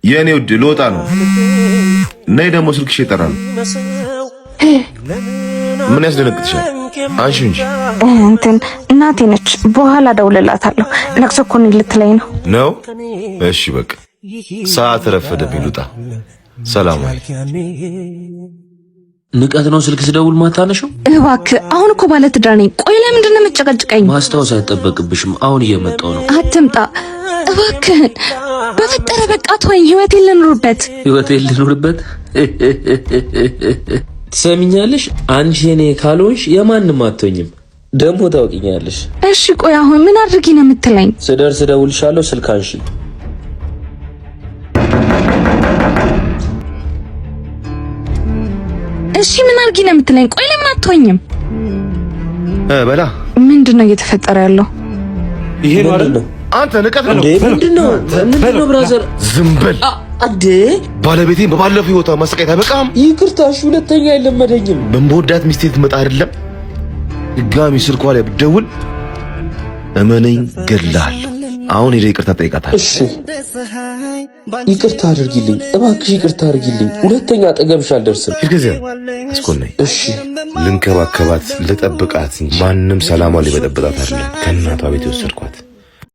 የእኔ ውድ ልወጣ ነው። ነይ ደግሞ ስልክሽ ይጠራል። ምን ያስደነግጥሻል? አንሺ እንጂ። እንትን እናቴ ነች። በኋላ እደውልላታለሁ። ለቅሶ እኮ ነው ልትለኝ ነው። ነው? እሺ በቃ ሰዓት ረፈደብኝ፣ ልውጣ። ሰላም። ንቀት ነው ስልክ ስደውል ማታነሽው? እባክህ አሁን እኮ ባለትዳር ነኝ። ቆይ ለምንድን ነው የምትጨቀጭቀኝ? ማስታወስ አይጠበቅብሽም። አሁን እየመጣሁ ነው። አትምጣ እባክህን፣ በፈጠረ በቃ ተወኝ። ህይወቴን ልኑርበት። ህይወቴን ልኑርበት። ትሰሚኛለሽ? አንቺ የኔ ካልሆንሽ የማንም አትሆኝም። ደግሞ ታውቂኛለሽ። እሺ ቆይ አሁን ምን አድርጊ ነው የምትለኝ? ስደርስ እደውልልሻለሁ። ስልክ አንሺ። እሺ ምን አድርጊ ነው የምትለኝ? ቆይ ለምን አትሆኝም? በላ ምንድን ነው እየተፈጠረ ያለው? ይሄ ነው አይደል? አንተ ንቀት ነው። ምንድን ነው? ምንድን ነው brother? ዝም በል አዴ። ባለቤቴን በባለፈው ህይወቷ ማሰቃየት አይበቃም? ይቅርታ። እሺ ሁለተኛ አይለመደኝም። በምወዳት ሚስቴ ትመጣ አይደለም ድጋሚ ስልኳ ላይ ብደውል እመነኝ ገድልሃለሁ። አሁን ሄደህ ይቅርታ ጠይቃታለህ። እሺ ይቅርታ አድርጊልኝ እባክሽ፣ ይቅርታ አድርጊልኝ። ሁለተኛ አጠገብሽ አልደርስም። ጊዜ አስኮናኝ። እሺ ልንከባከባት ልጠብቃት እንጂ ማንም ሰላሟን ሊበጠብጣት አይደለም። ከእናቷ ቤት የወሰድኳት።